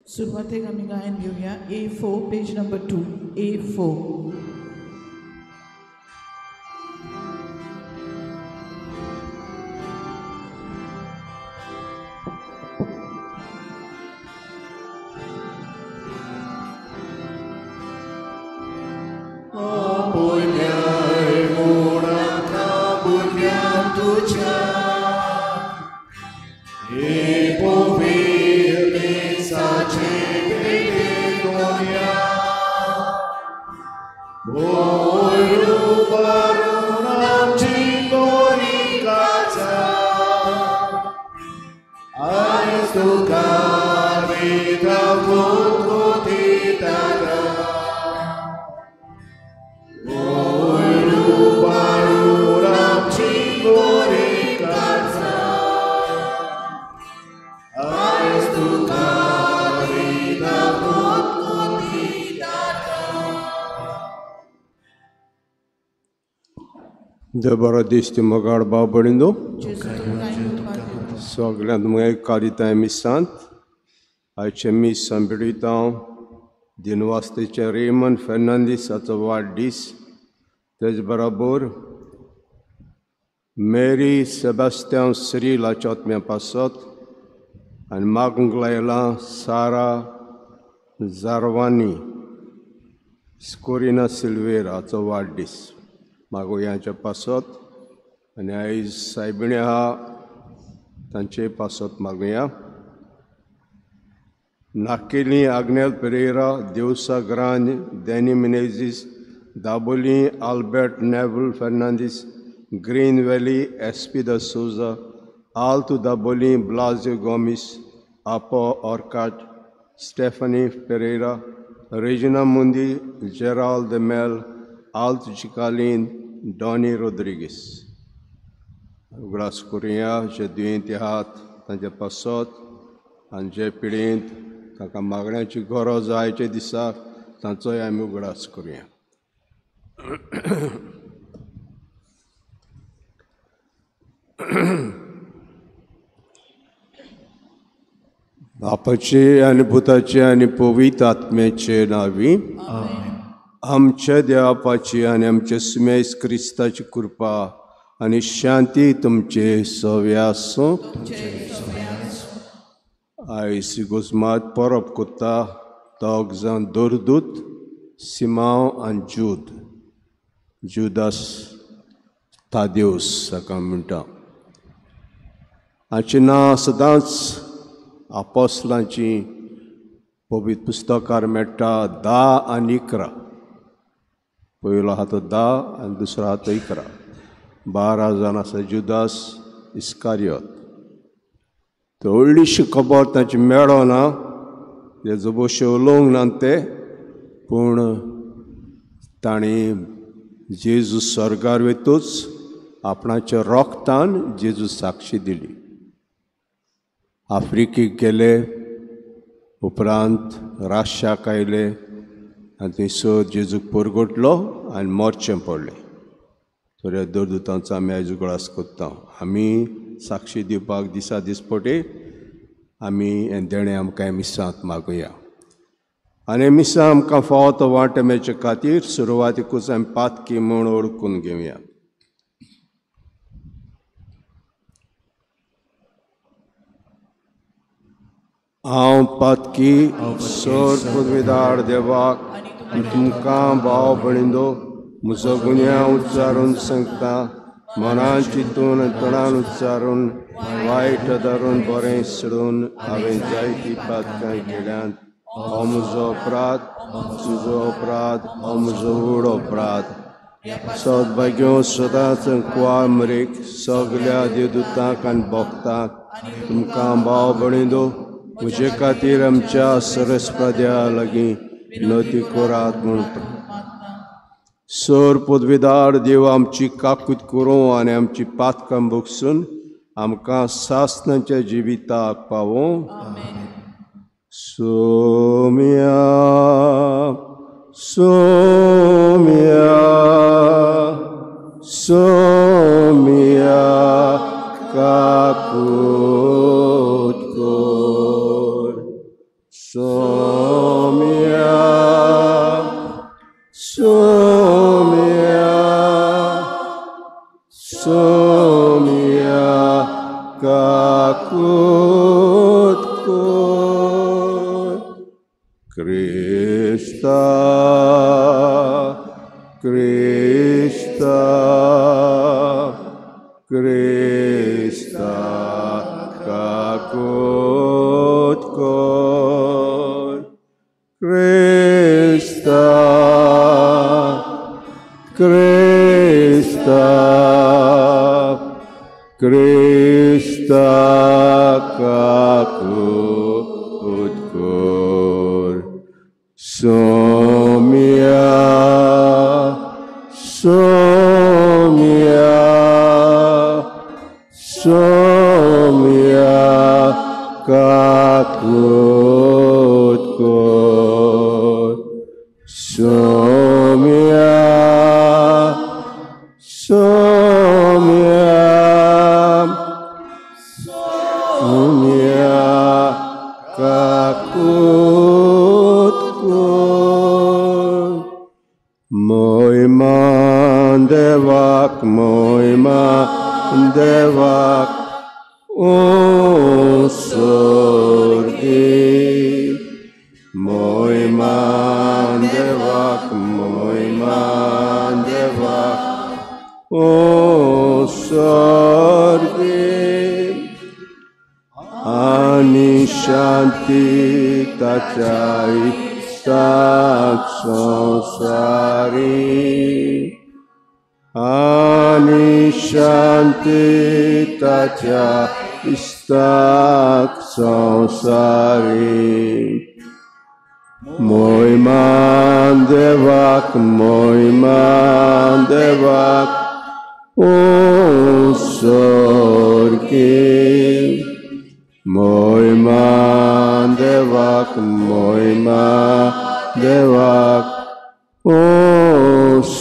सुरवातेक आमी गायन घेवया A4 page number 2 A4. देव दीस तुमकां भाव भयणींनो, सगळ्यांत मुगे कारिताय मिसांत आयचें मीस सांबळीता हांव दिनवास्तेचे रेमन फेर्नांदीस हाचो वाडदीस, तेज बराबर मेरी सेबास्त्यांव सिरील हाच्या आत्म्या पासत आनी मागूंक लायलां सारा जारवानी स्कोरिना सिल्वेर हाचो वाडदीस मागोयांच्या पासत आनी आयज सायबिणी आहा तांचे पासत मागुया. नाकेली Agnel Pereira, Devsa Granj, Danny Menezes, Dabolim, Albert Neville Fernandes, Green Valley, SP de Souza, Alto Dabolim, Blasio Gomes, Apo Orcat, Stephanie Pereira, Regina Mundi, Gerald de Mel, Alto Chicalim, Donny Rodrigues. उगडास करुया जे दुयेंती आहात तांचे पासत आनी जे पिडेंत तांकां मागण्याची गरज आयचे दिसा तांचोय आमी उगडास करुया. बापाचे आनी पुताचे आनी पवित्र आत्म्याचे नांवी आमच्या देवापाची आनी आमच्या सुमेस क्रिस्ताची कृपा आनी शांती तुमचे सवे आसूं. आयज गुजमात परब कोत्ता दोग जाण दोरदूत सिमांव आनी जूद, जुदास तादेवस हाका म्हणटा. हाचें नांव सदांच आपोस्लांची पवित्र पुस्तकार मेळटा 10 आनी 11. पयलो आहा तो 10 आनी दुसरो आहा तो 11. 12 जाण आसा जुदास इस्कारियोत. तर व्हडलीशी खबर तांची मेळना, ते जबोशे उलोवंक ना ते, पूण तांणी जेजू स्वर्गार वयतूच आपणाच्या रोगतान जेजू साक्षी दिली. आफ्रिकेक गेले उपरांत राशाक आयले आनी थंयसर जेजूक परगटलो आनी मरचें पडलें. तर ह्या दोरदुतांचो आमी आयज उगडास कोत्ता. आमी साक्षी दिवपाक दिसा दिसपटे आमी हें देणें आमकां मिसांत मागुया आनी मिसां आमकां फावो तो वांटो मेळचे खातीर सुरवातीकूच आमी पातकी म्हूण ओळखून घेवया. हांव पातकी सर पुर्विदार देवाक तुमकां भाव भयणींनो म्हजो गुन्यांव उच्चारून सांगता, मनान चिंतून तणान उच्चारून वायट धरून बरें सोडून हांवें जायतीं पातकां केल्यांत. हो म्हजो अपराध, तुजो अपराध, हो म्हजो व्हड अपराध. सद्भाग्यो सदांच कुवार मरेक सगल्या देवदूतांक आनी भक्तांक तुमकां भाव भयणींनो म्हजे खातीर आमच्या सरस्पद्या लागीं विनवती करात म्हूण. सर पदवीदार देव आमची काकूत करूं आनी आमची पातकां भोगसून आमकां सासणाच्या जिविताक पावों. सोम्या सोम्या सोम्या काकूत कर. Saumya Somya, Somya, Somya kakut kor. Krista, Krista, Krista kakut kor. Krista, Krista, Krista kakut kor. Somya, Somya, Somya kakut kor. Somya, Somya, Somya kakut kor. Moiman devak, moiman devak, unsurgi. Moiman devak, moiman devak, unsurgi. Ani shanti tachai stat sansari. Ani shanti tacha istak sansari. Moiman devak, moiman devak, unsurgi. Moiman devak, moiman devak, unsurgi.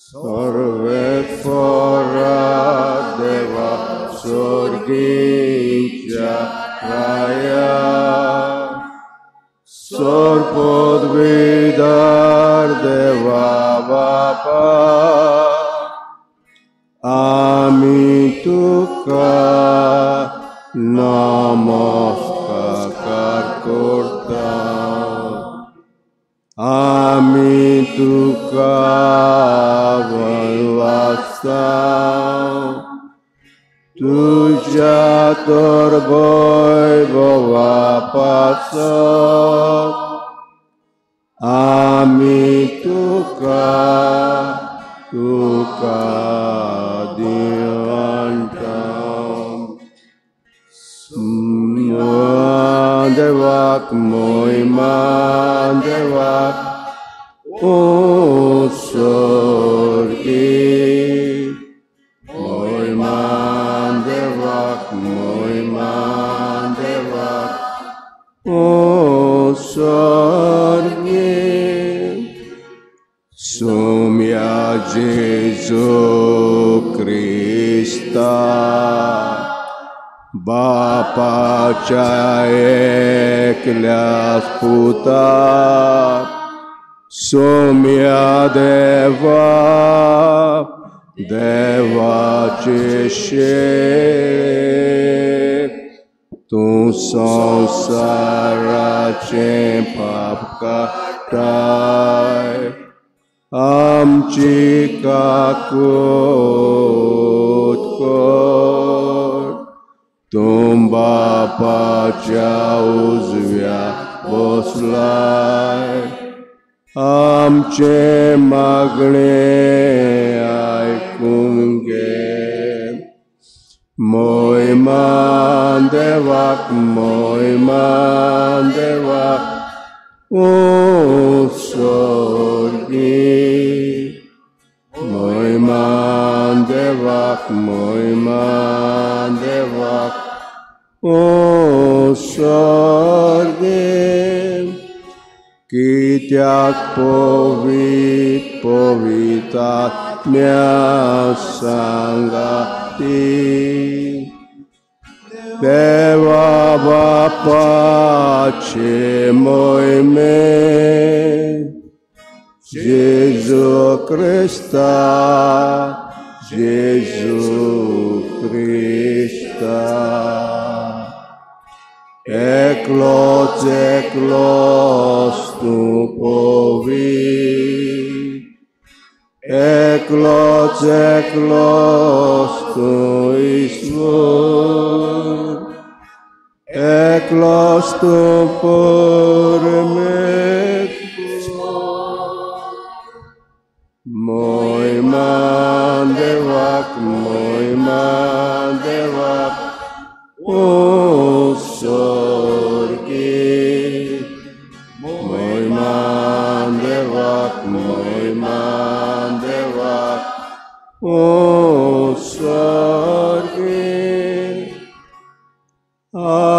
Sarve fora deva surgincha raya. Sarpod vidar deva vapa. Ami tuka namaskar korta. Ami tuka vanvasa. Tuja tor vaibhava pasa. Ami tuka tuka divantam. Devak moiman devak unsurgi. Moiman devak, moiman devak, unsurgi. Somya Jesu Krista, Bapacha eklas puta. Somya deva, deva cheshe. Tu sansara che pap katai. Amchi kakut kor. Tum bapacha uzvya boslai. Amche magne aikun ge. Moiman devak, moiman devak, unsurgi. Moiman devak, moiman devak, unsurgi. Kityak povit povitatmya sangati. देवा बापाचे मोहिमे जेजू क्रिस्ता, जेजू क्रिस्ता। एकलोच एकलोच तूं पवित्र, एकलोच एकलोच तूं ईश्वर, एकलोच तूं परमेश्वर। मोहिमान देवाक, मोहिमान देवाक उत्सर्गी। मोहिमान देवाक, मोहिमान देवाक उत्सर्गी। आमेन।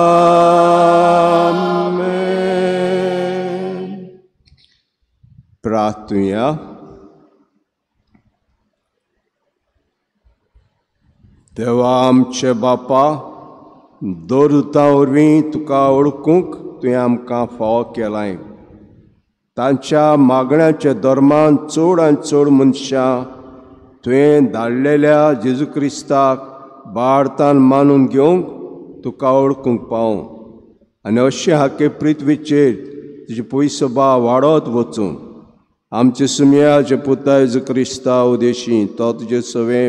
प्रार्थुया। देवा आमचे बापा, दरुता वरवीं तुका वळखूंक तुवें आमकां फावो केलाय। तांच्या मागण्याच्या धर्मान चड आनी चड मनशां तुवें धाडलेल्या जेजू क्रिस्ताक भारतान मानून घेवंक तुका वळखूंक पावूं आनी अशें हाके पृथ्वीचेर तुजी पयसोबा वाडत वचूं। आमचे सुमयाचे पुता जेजू क्रिस्ता उदेशी तो तुजे सवें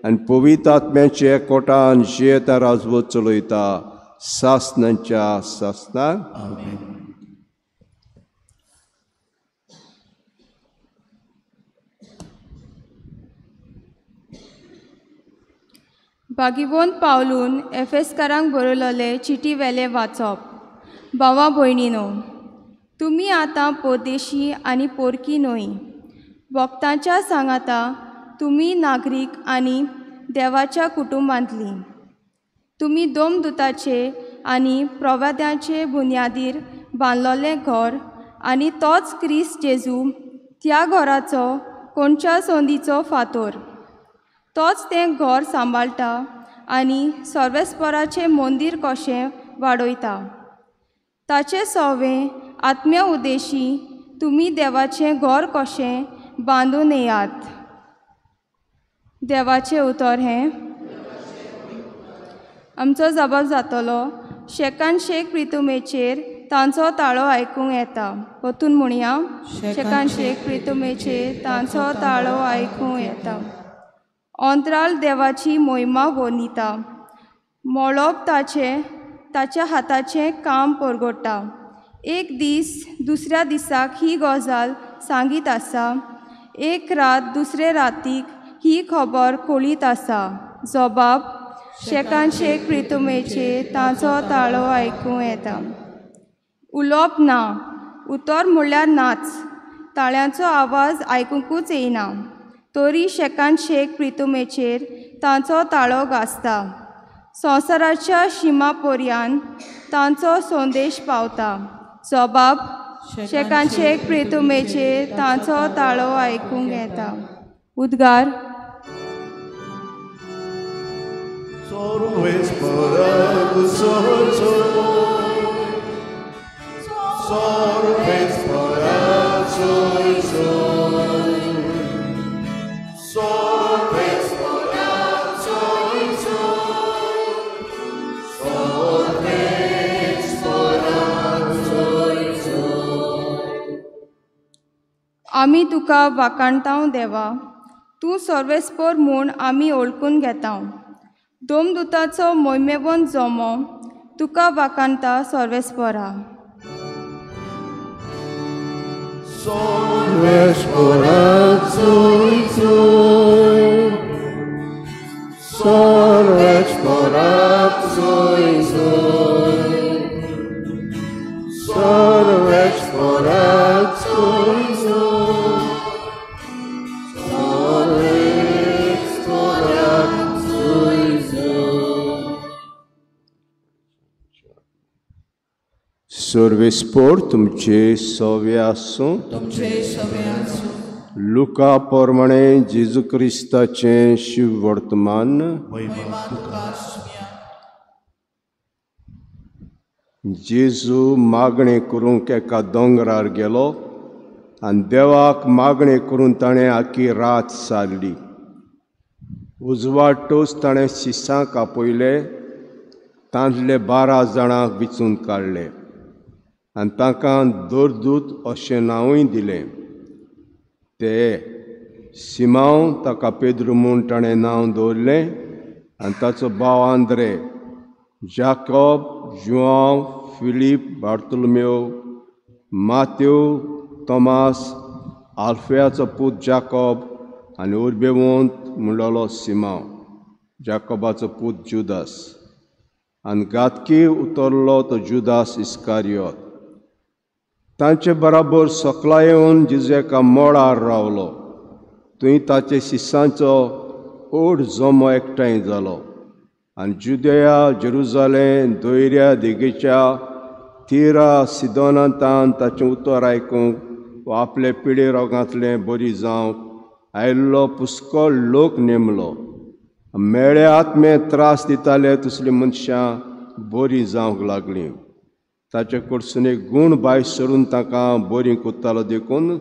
आनी पवित्र आत्म्याचे एकवटान जियेता राजवट चलयता सासनाच्या सासनाक। बागिवोन पावलून एफेस्कारांक बरयलोले चिटी वेले वाचप। भावा भयणीनो, तुमी आतां परदेशी आनी पोरकी न्हय, भक्तांच्या सांगाता तुमी नागरीक आनी देवाच्या कुटुंबांतली। तुमी दोमदुताचे आनी प्रवाद्यांचे बुन्यादीर बांदलोलें घर आनी तोच क्रिस्त जेजू त्या घराचो कोणच्या संदीचो फातोर। तोच तें घर सांबाळटा आनी सर्वेस्पराचें मंदीर कशें वाडयता। ताचें सवें आत्म्या उद्देशी तुमी देवाचें घर कशें बांदून येयात। देवाचें उतर हें आमचो जबाब जातलो। शेकान शेक प्रितुमेचेर तांचो ताळो आयकूंक येता। परतून म्हणया, शेकान शेक प्रितुमेचेर तांचो ताळो आयकूंक येता। अंतराल देवाची मोहिमा वर्णिता, मळब ताचें ताच्या हाताचें काम परगट्टा। एक दीस दुसऱ्या दिसाक ही गजाल सांगीत आसा, एक रात दुसरे रातीक ही खबर कळीत आसा। जबाब शेकान शेक प्रितुमेचेर तांचो ताळो आयकूंक येता। उलोवप ना, उतर म्हणल्यार नाच, ताळ्यांचो आवाज आयकुंकूच येयना, तरी शेकान शेक प्रितुमेचेर तांचो ताळो गाजता। संवसाराच्या शिमा पर्यान तांचो संदेश पावता। जबाब शेकान शेक प्रितुमेचेर तांचो ताळो आयकूंक येता। उद्गार। आमी तुका वाखाणतांव देवा, तूं सर्वेस्पर म्हूण आमी वळखून घेतांव। दोमदुताचो मोहिमेवंत जमो तुका वाखाणता सर्वेस्परा। सर्वेस्पर तुमचे सवे आसूं। लुका प्रमाणे जेजू क्रिस्ताचें शिव वर्तमान। जेजू मागणें करूंक एका दोंगरार गेलो आनी देवाक मागणें करून ताणें आखी रात सारली. उजवाडटोच ताणें शिसांक आपयले, तांतले 12 जाणांक विचून काडले आनी तांकां दरदूत अशें नांवूय दिलें. ते सिमांव ताका पेद्रू म्हूण ताणें नांव दवरलें आनी ताचो भाव आंद्रे, जाकॉब, जुआंव, फिलीप, बार्तोलोमेव, मातेव, तोमास, आल्फेयाचो पूत जाकॉब आनी उर्बेवंत म्हणलोलो सिमांव, जाकॉबाचो पूत जुदास आनी घातकी उतरलो तो जुदास इस्कारियोत. तांचे बराबर सकला येवन जेजू एका मळार रावलो. थंय ताचे शिसांचो ओड जमो एकठांय जालो आनी जुदया, जेरुजालेम, दोयऱ्या देगेच्या तिरा, सिदोनांतान ताचें उतर आयकूंक वा आपले पिडे रोगांतलें बरी जावंक आयिल्लो पुष्कळ लोक नेमलो. मेळे आत्मे त्रास दिताले तसलीं मनशां बरीं जावंक लागलीं. ताचे कडसून एक गूण भायर सरून तांकां बरीं करतालो, देखून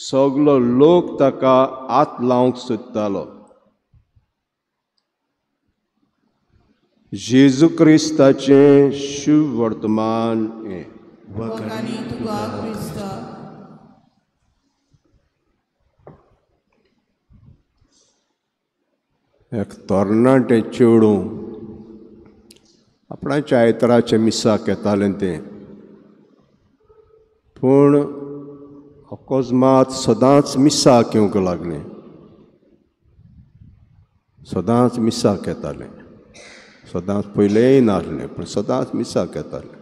सगलो लोक ताका हात लावंक सोदतालो. जेजू क्रिस्ताचें शुभ वर्तमान हें. एक तरणाटें चेडूं आपणाच्या आयतराच्या मिसाक येतालें तें, पूण अकस्मात सदांच मिसाक येवंक लागलें. सदांच मिसाक येतालें, सदांच पयलेंय नासलें पूण सदांच मिसाक येतालें.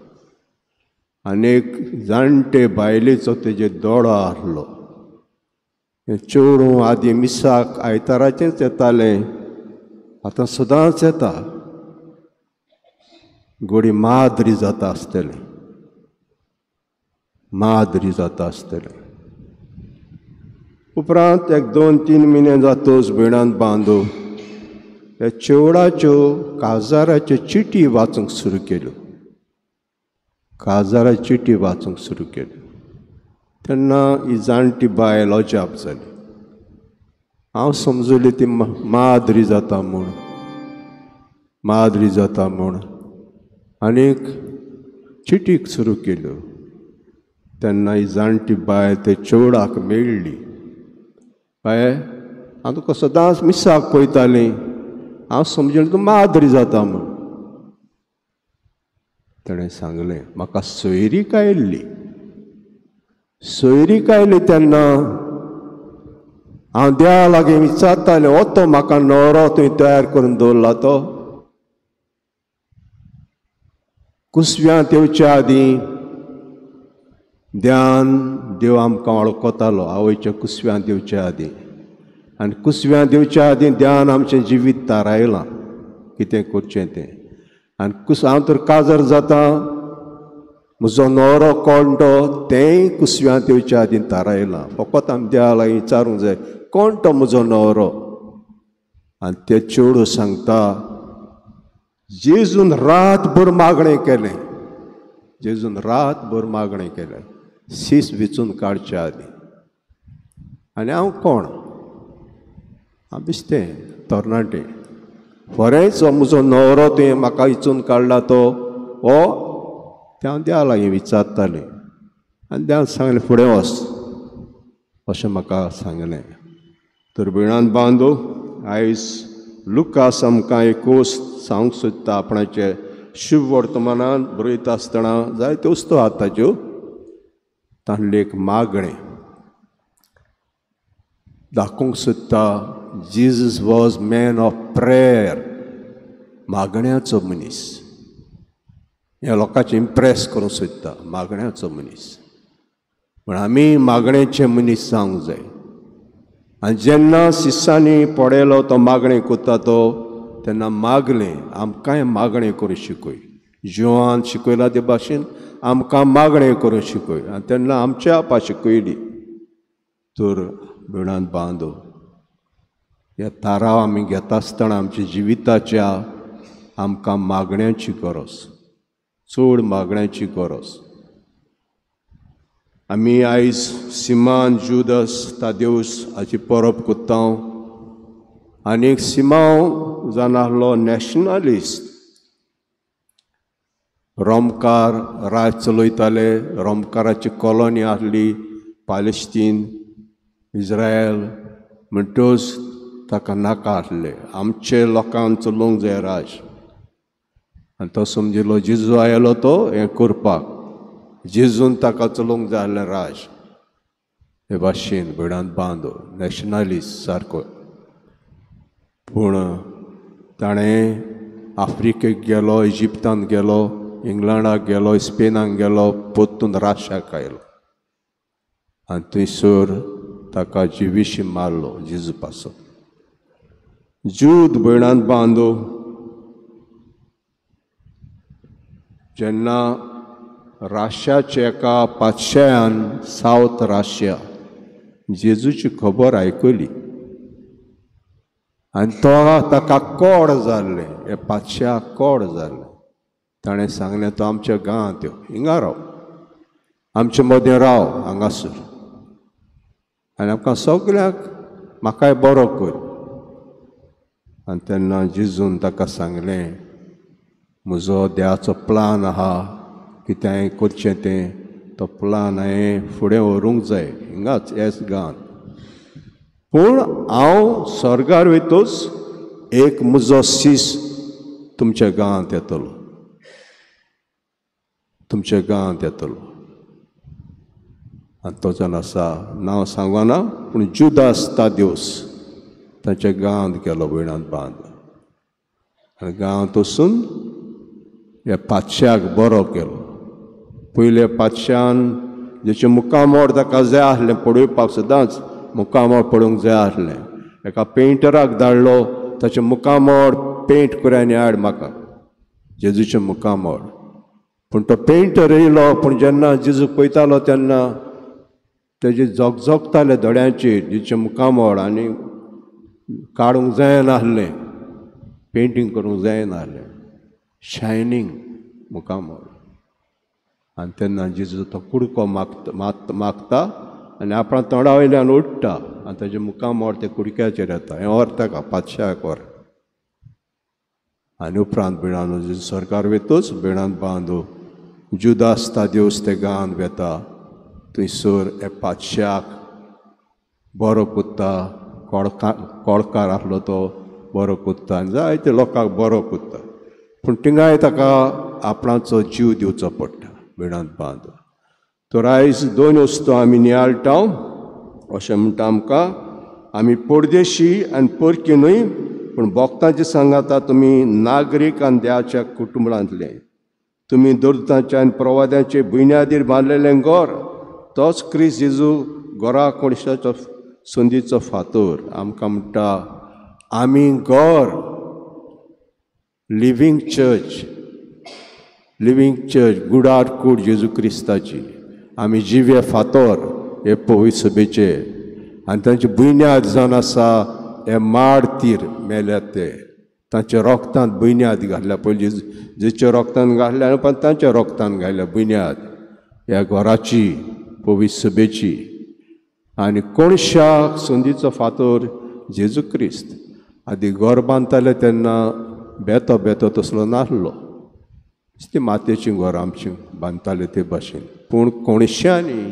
आनी एक जाणटे बायलेचो तेजेर दोळो आसलो. हें चेडूं आदीं मिसाक आयताराचेंच येतालें, आतां सदांच येता. गोडी माद्री जाता आसतलें, माद्री जाता आसतलें. उपरांत एक 2-3 म्हयने जातच भयणान बांदू ह्या चेवडाच्यो काजाराच्यो चिटी वाचूंक सुरू केल्यो. काजाराच्यो चिटी वाचूंक सुरू केल्यो तेन्ना ही जाणटी बायल अजाप जाली. हांव समजली ती माद्री जाता म्हूण, माद्री जाता म्हूण. आनीक चिटीक सुरू केल्यो तेन्ना ही जाणटी बायल ते चेवडाक मेळ्ळी. बाये, हांव तुका सदांच मिसाक पळयतालीं, हांव समजलें तूं माद्री जाता म्हूण. ताणें सांगलें, म्हाका सोयरीक आयिल्ली. सोयरीक आयली तेन्ना हांव देवा लागीं विचारतालें, हो तो म्हाका न्हवरो तुवें तयार करून दवरला तो. कुसव्यांत येवच्या आदीं ध्यान देव आमकां वळखतालो, आवयच्या कुसव्यांत येवच्या आदीं. आनी कुसव्यांत येवच्या आदीं ध्यान आमचें जिवीत थारायलां कितें करचें तें. आनी हांव तर काजार जाता, म्हजो न्हवरो कोण तो तेंय कुसव्यांत येवच्या आदीं थारायलां. फकत आमी देवा लागीं विचारूंक जाय, कोण तो म्हजो न्हवरो. आनी ते चेडूं सांगता, जेजून रातभर मागणें केलें, जेजून रातभर मागणें केलें शीस विचून काडच्या आदीं. आनी हांव कोण? हांव बेश्टें तरणाटें. खरेंच हो म्हजो न्हवरो तुवें म्हाका विचून काडला तो हो? तें हांव देवा लागीं विचारतालें. आनी देवान सांगलें, फुडें वच अशें म्हाका सांगलें. तर भयणान बांदू, आयज लुकास आमकां एक वस्त सांगूंक सोदता. आपणाचे शुभ वर्तमानान बरयता आसतना जायत्यो वस्तू आसा ताच्यो, तांतलें एक मागणें दाखोवंक सोदता. Jesus was man of prayer, मागण्याचो मनीस. ह्या लोकांचे इम्प्रेस करूंक सोदता, मागण्याचो मनीस. पूण आमी मागण्याचे मनीस जावंक जाय. आनी जेन्ना शिसांनी पडयलो तो मागणें करता तो, तेन्ना मागलें आमकांय मागणें करूंक शिकय. जिवान शिकयला ते भाशेन आमकां मागणें करूंक शिकय. आनी तेन्ना आमच्या आपा शिकयली. तर भयणान बांदो, ह्या थाराव आमी घेता आसतना आमच्या जिविताच्या आमकां मागण्याची गरज. चड मागण्याची गरज. आमी आयज सिमान जुदस तादेवस हाची परब कोत्ता. आनी एक सिमांव जावन आसलो नॅशनलिस्ट, रोमकार राज चलयताले. रोमकाराची कॉलनी आसली पालेस्तीन, इज्रायल. म्हणटच ताका नाका आसलें, आमचे लोकांक चलोवंक जाय राज. आनी तो समजिलो जेजू आयलो तो हें करपाक, जेजून ताका चलोवंक जाय आसलें राज. हे भाशेन भयणांत बांदो नॅशनलिस्ट सारको. पूण ताणें आफ्रिकेक गेलो, इजिप्तांत गेलो, इंग्लंडाक गेलो, स्पेनाक गेलो, परतून राशाक आयलो आनी थंयसर ताका जिविशी मारलो जेजू पासत. जूद भयणांत बांदो जेन्ना राशाच्या एका पातशायान सावथ राशिया जेजूची खबर आयकली आनी तो ताका कोड जाल्लें, हे पातशाक कोड जाल्लें. ताणें सांगलें तो आमच्या गांवांत यो, हिंगा राव, आमचे मदें राव हांगासर आनी आमकां सगळ्यांक म्हाकाय बरो कर. आनी तेन्ना जेजून ताका सांगलें म्हजो देवाचो प्लान आहा, कितें हांवें करचें तें, तो प्लान हांवें फुडें व्हरूंक जाय हिंगाच ह्याच गांवांत. पूण हांव स्वर्गार वयतच एक म्हजो शीस तुमच्या गांवांत येतलो, तुमच्या गांवांत येतलो. आनी तो जावन आसा नांव सांगना पूण जुदास तादेवस ताच्या गांवांत गेलो भयणांत बांद आनी गांवांत वचून ह्या पातशाक बरो केलो. पयल्या पातशान जेचें मुखामोड ताका जाय आसलें पळोवपाक, सदांच मुखामोड पळोवंक जाय आसलें, एका पेंटराक धाडलो ताचें मुखामोड पेंट कर आनी हाड म्हाका जेजूचें मुखामोड. पूण तो पेंटर येयलो, पूण जेन्ना जेजूक पळयतालो तेन्ना तेजे झगझगताले दोळ्यांचेर जेचें मुखामोड आनी काडूंक जायनासलें, पेंटींग करूंक जायनासलें, शायनींग मुखामोड. आनी तेन्ना जेजू तो कुडको मागता आनी आपणा तोंडा वयल्यान उडटा आनी ताजें मुखामोड ते कुडक्याचेर येता. हें व्हर ताका पातशाक व्हर. आनी उपरांत भयणानो जेजू सरकार वयतच भयणांत बांदो जुदास तादेवस ते गांवांत वेता. थंयसर हे पातशाक बरो कोत्ता, कोळकार आसलो तो बरो कोत्ता आनी जायते लोकांक बरो कोत्ता. पूण थिंगाय ताका आपणाचो जीव दिवचो पडटा भयणांत बांदो. तर आयज दोन वस्तू आमी नियाळटा अशें म्हणटा आमकां, आमी परदेशी आनी परकी न्हय पूण भक्तांचे सांगाता तुमी नागरीक आनी देवाच्या कुटुंबांतले, तुमी दर्दांच्या आनी प्रवाद्यांचे बुन्यादीर बांदलेलें घर, तोच क्रिस्त जेजू घरा कोणशाचो संदीचो फातोर. आमकां म्हणटा आमी घर, लिवींग चर्च, लिवींग चर्च गुडार कूड जेजू क्रिस्ताची, आमी जिवे फातोर हे पवित्र सभेचे आनी तांची बुन्याद जावन आसा हे माड तीर मेल्यात ते, तांच्या रोगतांत बुन्याद घातल्या, पयलीं जेच्या रोगतान घातल्या आनी पण तांच्या रोगतान घातल्या बुन्याद ह्या घराची पवित्र सभेची. आनी कोणशाक संदीचो फातोर जेजू क्रिस्त. आदी घर बांदताले तेन्ना बेतो बेतो तसलो नासलो, ती मातयेचीं घरां आमचीं बांदताले ते भाशेन. पूण कोणशांनी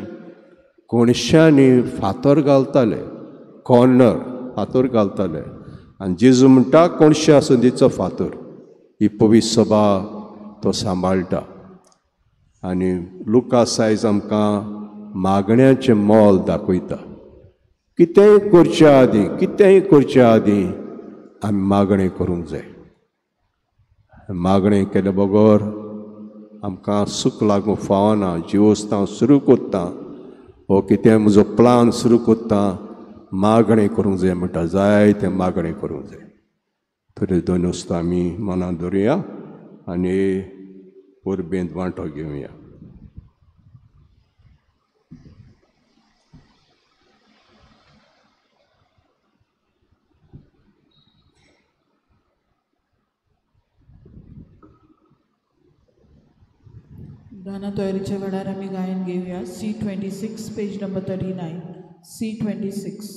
कोणशांनी फातर घालताले, कॉर्नर फातर घालताले. आनी जेजू म्हणटा कोणशा संदीचो फातर ही पवित्र सभा तो सांबाळटा. आनी लुकास आयज आमकां मागण्याचें मोल दाखयता. कितेंय करचे आदीं, कितेंय करचे आदीं आमी मागणें करूंक जाय. मागणें केले बगर आमकां सूख लागूंक फावना. जिवोस्तांव सुरू कोत्ता हो कितें म्हजो प्लान सुरू कोत्ता, मागणें करूंक जाय म्हणटा, जाय तें मागणें करूंक जाय. तर दोन वस्तू आमी मनांत धरुया आनी परबेंत वांटो घेवया. दाना तयारीच्या वेळार आमी गायन घेवया. C26 page number 39. C26.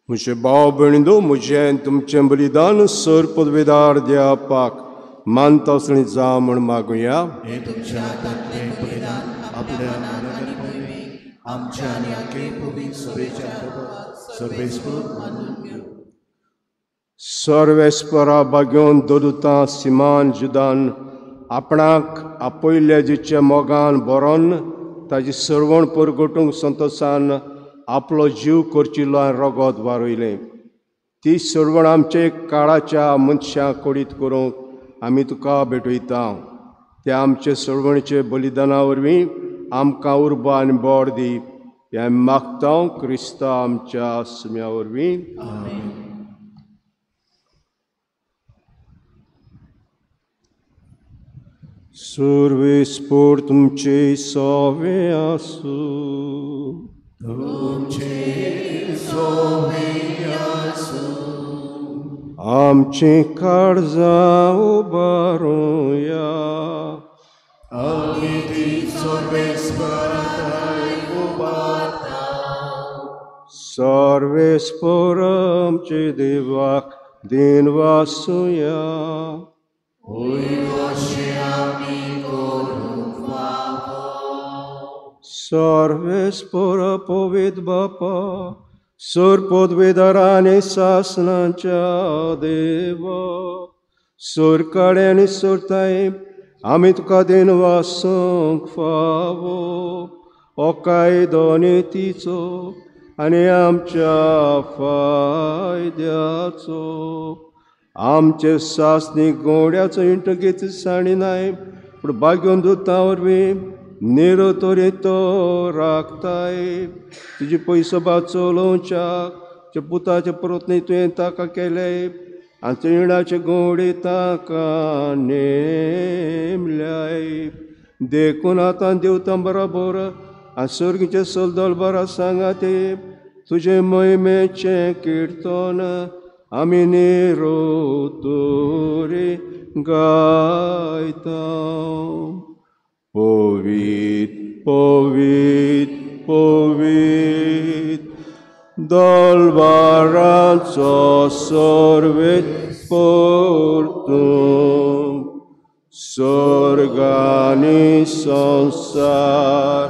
म्हजे भाव भयणींनो, म्हजें तुमचें बलिदान सर पदवेदार द्यापाक मानता आसलें जावं म्हूण मागुया. हें तुमच्या हातांतलें बलिदान आपल्या आमच्या आनी आखे पवित्र सभेच्या सर्वेस्पर मानून घेवं. सर्वेस्परा बागेवन दरुता सिमान जुदान आपणाक आपयल्ल्या जिच्या मोगान बरोन ताजी सर्वण परगटूंक संतोसान आपलो जीव करचिल्लो आनी रगत वारयलें. ती सर्वण आमचे काळाच्या मनशां कोडीत करूंक आमी तुका भेटयता. त्या आमचे सर्वणचे बलिदाना वरवीं आमकां उर्बा आनी बळ दी. हें मागता क्रिस्ता आमच्या सुम्या वरवीं. सुर्वेस्पोर तुमचे सवे आसूं. तुमचे सोवे आसूं. आमचीं काळजां उबारुया. आमी ती सर्वेस्पराक उबारता. सर्वेस्पर आमचे देवाक दिनवासुया. वयवशें आमी करूंक फावो. सर्वेस्पर पवित्र बापा, सर पदवेदारांनी सासणाच्या देवा, सरकाडे आनी सरताय आमी तुका दिनवासूंक फावो. हो कायदो नितीचो आनी आमच्या फायद्याचो. आमचे सासणी गोड्याचो इंटगीत साणी नाय, पूण बागेवन दुतां वरवीं निरो तरी तो राखताय. तुजी पयसो बा चलोवच्याक तुज्या पुताचे परतणी तुवें ताका केलें आनी रिणाचे गोडी ताका नेमल्याय. देखून आतां देवतां बरोबर आनी सर्गीचे सलदल बरा सांगा ते तुजे महिमेचें किर्तन आमी निरो तरी गायता. पवित्र पवित्र पवित्र दलबाराचो सर्वेस्पर तूं, स्वर्ग आनी संवसार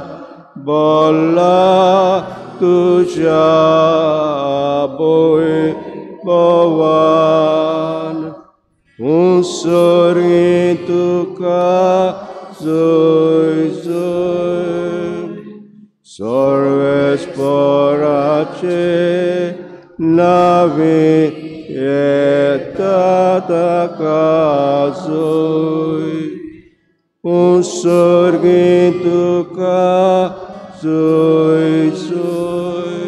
भरला तुज्या वैभवान. उसरी तुका जय जय. सर्वेस्पराचे नावे येता ताका जय. उसर्गी तुका जय जय.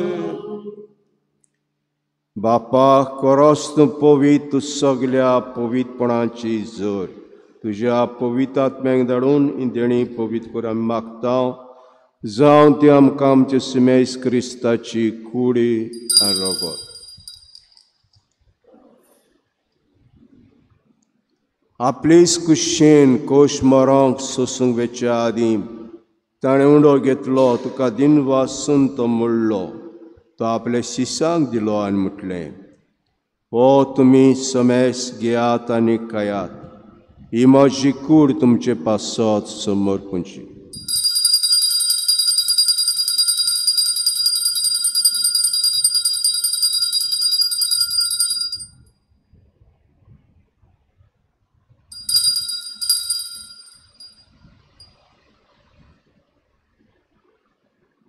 बापा, करोस तूं पवित्र सगल्या पवित्रपणाची जर तुज्या पवित्र आत्म्याक धाडून ही देणी पवित्र कर आमी मागता. जावन ती आमकां आमचे सिमेस क्रिस्ताची कुडी आनी रगत. आपलीच कुशेन कोश मरोंक सोसूंक वेच्या आदीं ताणें उंडो घेतलो, तुका दिनवासून तो मोडलो, तो आपल्या शिसांक दिलो आनी म्हटलें, हो तुमी समेस घेयात आनी खायात, ही म्हजी कूड तुमचे पासत समर्पूंची.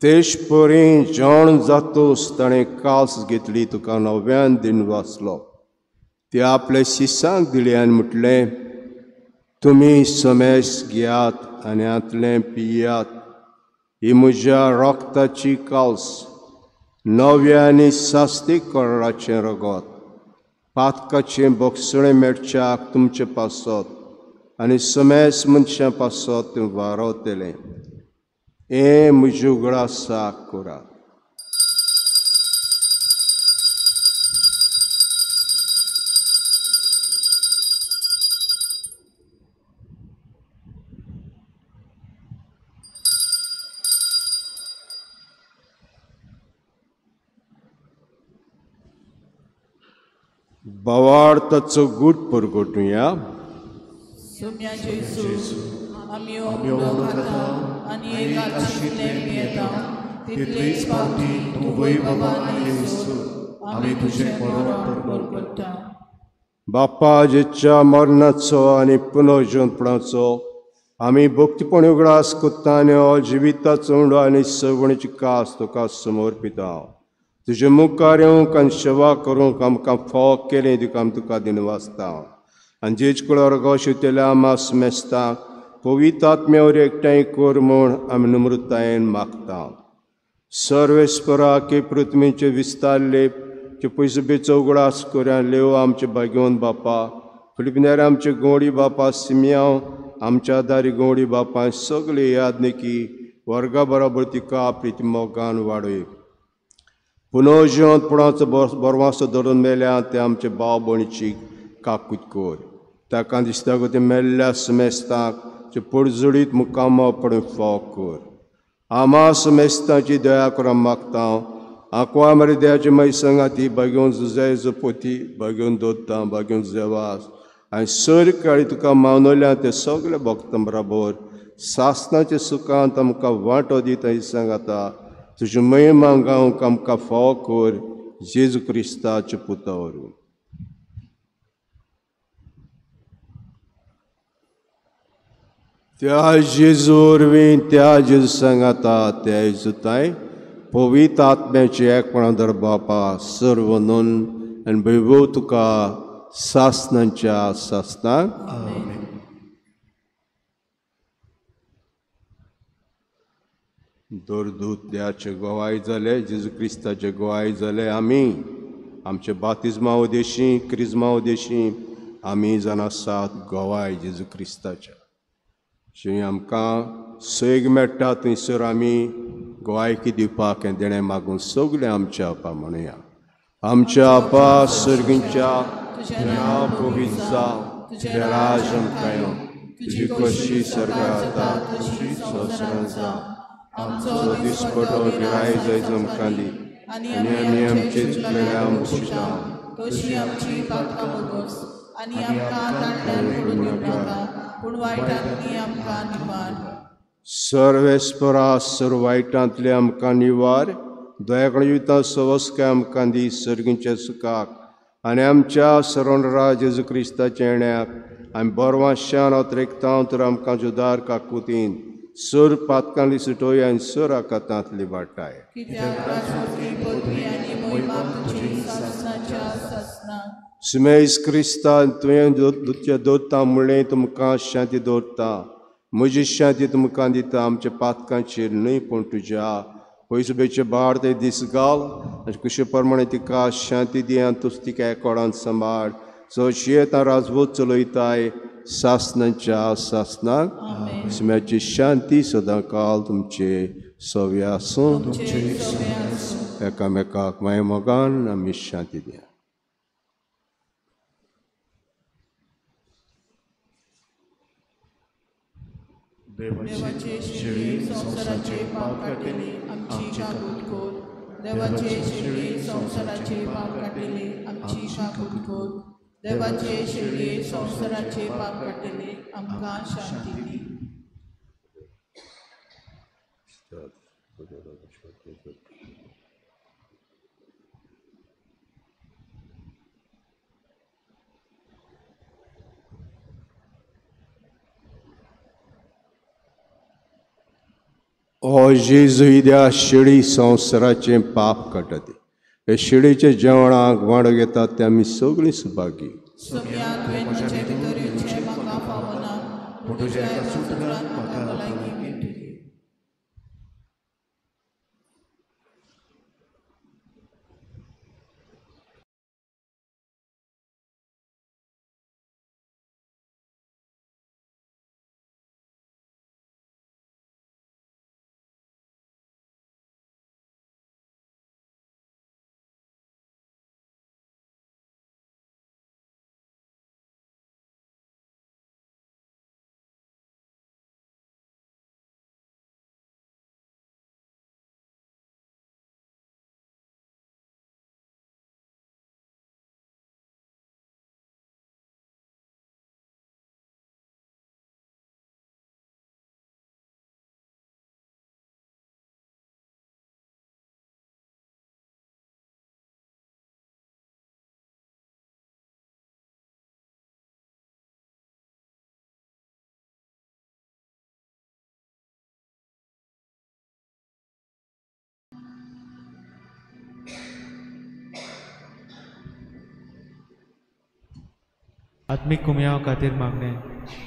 तेश परी जेवण जातोस ताणें कास घेतली, तुका नव्यान दिन वाचलो, ते आपल्या शिसांक दिली आनी म्हटलें, तुमी समेस घेयात आनी हांतलें पियात, ही म्हज्या रक्ताची कास, नव्या आनी सास्तीक कराराचें रगत, पातकाचें बोगसणें मेळच्याक तुमचे पासत आनी समेस मनशां पासत तें वारवतलें. हें म्हज्या उगडासाक करात. भावार्थाचो गूट परगटुया. सोम्या जेजू, आमी उंडो खाता आनी एक आशिल्लें पियेता, तितलीच फावटी तूं वैभवान येसू, आमी तुजें मरण परगट्टा. बापा जेच्या मरणाचो आनी पुनर्जिवंतपणाचो आमी भक्तीपण उगडास कोत्ता आनी हो जिविताचो उंडो आनी सवणीची कास तुका समर्पिता. तुजे मुखार येवंक आनी सेवा करूंक आमकां फावो केलें तुका आमी तुका दिनवासता. आनी जेज कुळार शिवतेल्या आमास मेस्ता पवित्र आत्म्यावर एकठांय कर म्हूण आमी नम्रतायेन मागता. सर्वेस्परा की पृथ्वीचे विस्तारले चे पयसुबेचो उगडास करुया. लेव आमचे भाग्यवंत बापा, फिलिपिनार आमचे गोंडी बापा सिमियांव, आमच्या दारी गोंडी बापा, सगळे यादनिकी वर्गा बराबर तिका आपली मोगान वाडय. पुनर्जिवंतपणाचो बरवासो धरून मेल्या ते आमचे भाव भयणीची काकूत कर. ताका दिसता गो ते मेल्ल्या समेस्तांक जे पडजडीत मुकामो पडून फाव कर. आमा समेस्तांची दया करून मागता. आंकवा मरे देवाचे मागीर संगाती भाग्योवन जुजाय जपोती, भाग्योवन दोत्ता, भाग्योवन जेवास आनी सर काळी तुका मानवल्या ते सगळे भक्तां बराबर सासनाच्या सुखांत आमकां वांटो दिता ही सांगाता तुजी महिमा गावंक आमकां फावो कर जेजू क्रिस्ताच्या पुता वरवीं. त्या जेजू वरवीं, त्या जेजू सांगाता, त्या जेजूताय पवित्र आत्म्याचे एकपणा दर बापा सर्व नून आनी वैभव तुका सासनाच्या सासनाक. दरदूत देवाचे गोवाय जाले, जेजू क्रिस्ताचे गोवाय जाले. आमी आमचे बातिज्मा उदेशी, क्रिज्मा उदेशी आमी जाण आसात गोवाय जेजू क्रिस्ताच्या. जंय आमकां सैग मेळटा थंयसर आमी गोवायकी दिवपाक हें देणें मागून सगळें आमच्या आपा म्हणुया. आमच्या आपा सर्गींच्या, तुजें नांव पवित्र जावं, तुजें राज आमकां येवं, तुजी कशी सर्गां जाता तशी संवसारांत जावं. आमचो दिसपटो गिराय जायज आमकां दी आनी आमी आमचे चुकलेल्या बक्षिता तशी आमची पातकां भोगोस आनी आमकां ताणल्यान पडून दिवनाका, पूण वायटांतली आमकां निवार. सर्वेस्परा सर्व वायटांतले आमकां निवार, दयाकडे जिविता सवस्काय आमकां दी सर्गींच्या सुखाक आनी आमच्या सरणरा जेजू क्रिस्ताच्या येण्याक आमी बरवाशान अत्रेकता तर आमकां जुदार काकुतीन सर पातकांली सुटोय आनी सर आकातांतली वाटाय. सुमेस क्रिस्तान तुवें दुत्या दवरता म्हणलें तुमकां शांती दवरता, म्हजी शांती तुमकां दिता, आमच्या पातकांचेर न्हय पूण तुज्या पयसुबेचे बाळ ते दीस घाल आनी कुशे प्रमाणे तिका शांती दी आनी तूं तिका एकोडान सांबाळ. चडशी येता राजवत चलयताय सासनाच्या सासनाक. सुम्याची शांती सदांकाल तुमचे सव्य आसूं। एकामेकाक माय मोगान आमी शांती दिया। देवाचे शेळी संवसाराचे पाप काडटली आमची काकूत कर। देवाचे शेळी संवसाराचे पाप काडटली आमची काकूत कर। देवाचे शेळी संवसाराचे पाप काडटली आमकां शांती दी। ओ जेजू त्या शेळी संवसाराचें पाप काडटा ते हे शेळीच्या जेवणाक वांटो घेतात ते आमी सगळीं सुभागी। आत्मिक कुमयाव खातीर मागणे।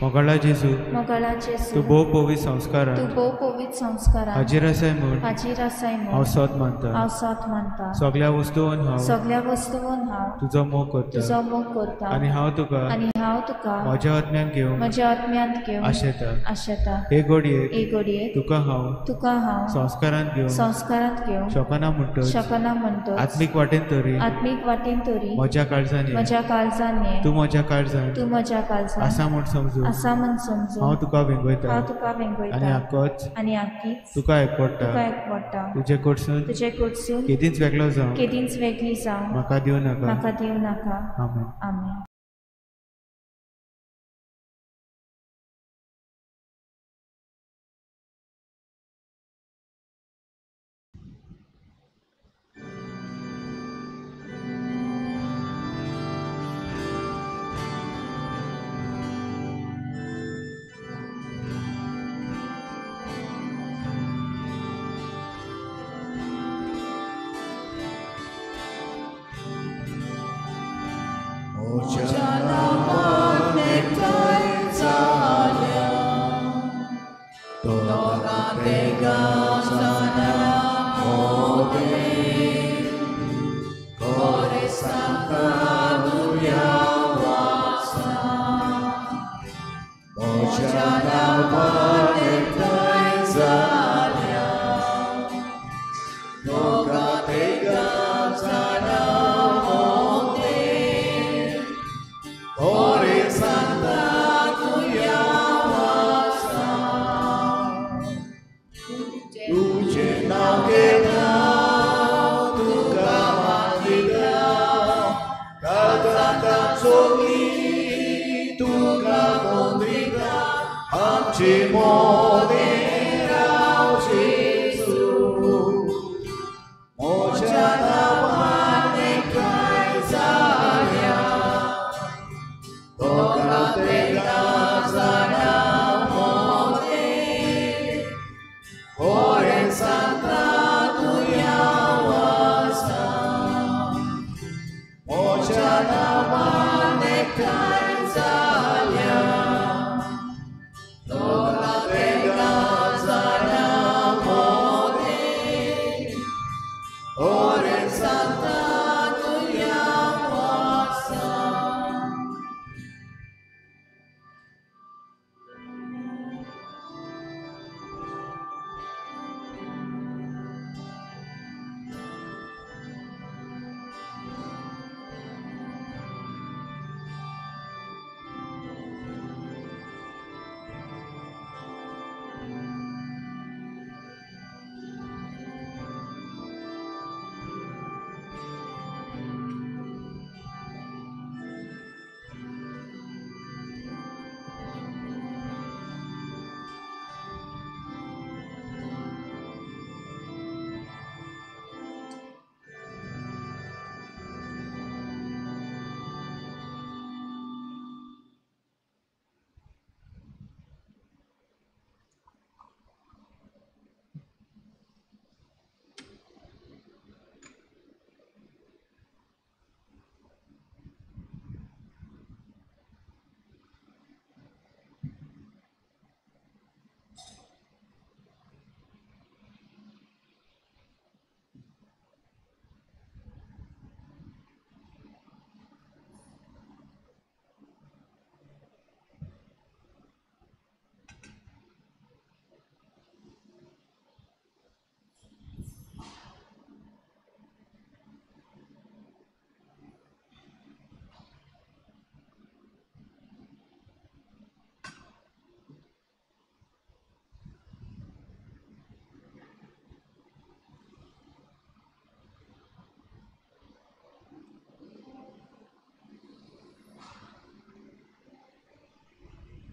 मोगाळा जेजू, तूं भोव पवित्र संस्कारांत हाजीर आसाय म्हूण हांव सोद मानता। सगळ्या वस्तून हांव तुजो मोग करता आनी हांव तुका म्हज्या आत्म्यान घेवन आशेता। हे घडयेक तुका हांव संस्कारांत घेवंक शकना म्हणटच आत्मीक वाटेन तरी म्हज्या काळजान ये, तूं म्हज्या काळजान आसा म्हूण समजू हांव तुका वेंगयता आनी आकीच तुका एकवटा। तुजे कडसून केदींच वेगळो जावं म्हाका दिवं नाका। आमेन। आमेन।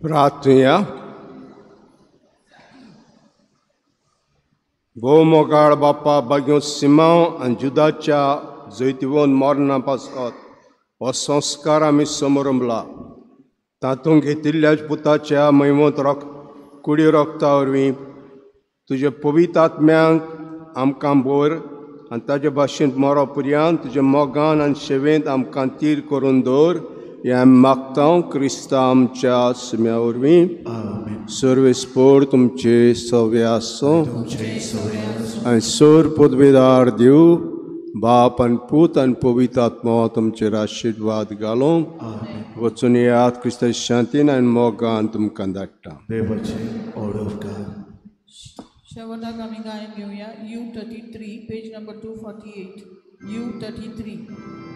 प्रार्थुया. भोव मोगाळ बापा, बाग्यो सिमांव आनी जुदाच्या जैतिवंत मरणा पासत हो संस्कार आमी समरंबला. तातूंत घेतिल्ल्या पुताच्या मैवंत कुडी रोगता वरवीं तुज्या पवित्र आत्म्यांक आमकां भर आनी ताजे भाशेंत मरो पर्यंत तुज्या मोगान आनी शेवेंत आमकां तीर करून दवर हें आमी मागता क्रिस्ता आमच्या सुम्या वरवीं. सर्वेस्पोर तुमचे सवे आसूं आनी सोर पदवेदार देव बाप आनी पूत आनी पवित्र आत्मो तुमचेर आशिर्वाद घालूं. वचून येयात क्रिस्ता शांतीन आनी मोगान तुमकां धाडटा. शेवटाक आमी गायन घेवया. U 33 page number 248. U 33.